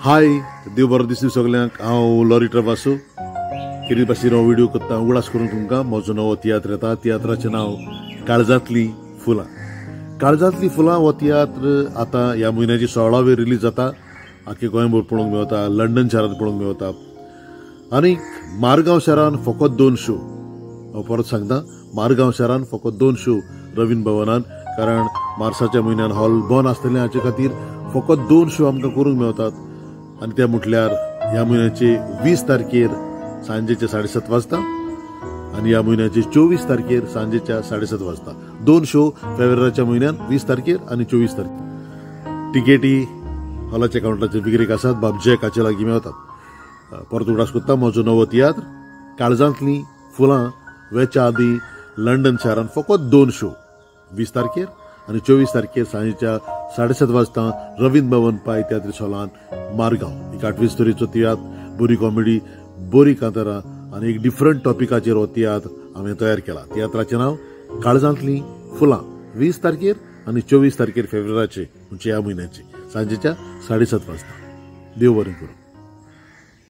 हाय, देव बरो दिसूं सगल्यांक. हांव लॉरी ट्रवासो केरी पासीर हांव व्हिडियो करता. उगडास करून तुमकां म्हजो नवो तियात्र येता. तियात्राचें नांव काळजांतलीं फुलां. काळजांतलीं फुलां हो तियात्र आतां ह्या म्हयन्याची 16वेर रिलीज जाता. आख्खे गोंयभर पळोवंक मेवता, लंडन शारांत पळोवंक मेवता आनी मारगांव शारान फकत 2 शो. हांव परत सांगता, मारगांव शारान फकत 2 शो रवींद्र भवनान, कारण मार्साच्या म्हयन्यान हॉल बंद आसतलें. हाचे खातीर फकत 2 शो आमकां करूंक मेवतात आनी ते म्हटल्यार ह्या म्हयन्याचे 20 तारखेर सांजेच्या 7:30 वाजता आनी ह्या म्हयन्याचे 24 तारखेर सांजेच्या 7:30 वाजता. 2 शो फेब्रुवारीच्या म्हयन्यान 20 तारखेर आनी 24 तारखेर. टिकेटी हॉलाच्या कावंटराचेर विक्रेक आसात, बाब जॅकाचे लागीं मेवतात. परत उगडास करता, म्हजो नवो तियात्र काळजांतलीं फुलां वेच्या आदीं लंडन शारान फकत 2 शो, 20 तारखेर आनी 24 तारखेर सांजेच्या 7:30 वाजता रवींद्र भवन पाय तियात्र हॉलान मारगांव. एक 8वी स्तोरीचो तियात्र, बरी कॉमेडी, बरी कांतारां आनी एक डिफरंट टॉपिकाचेर हो तियात्र हांवें तयार केला. तियात्राचें नांव काळजांतलीं फुलां, 20 तारखेर आनी 24 तारखेर फेब्रुवारीचे, म्हणजे ह्या म्हयन्याचे सांजेच्या 7:30 वाजता. देव बरें करूं.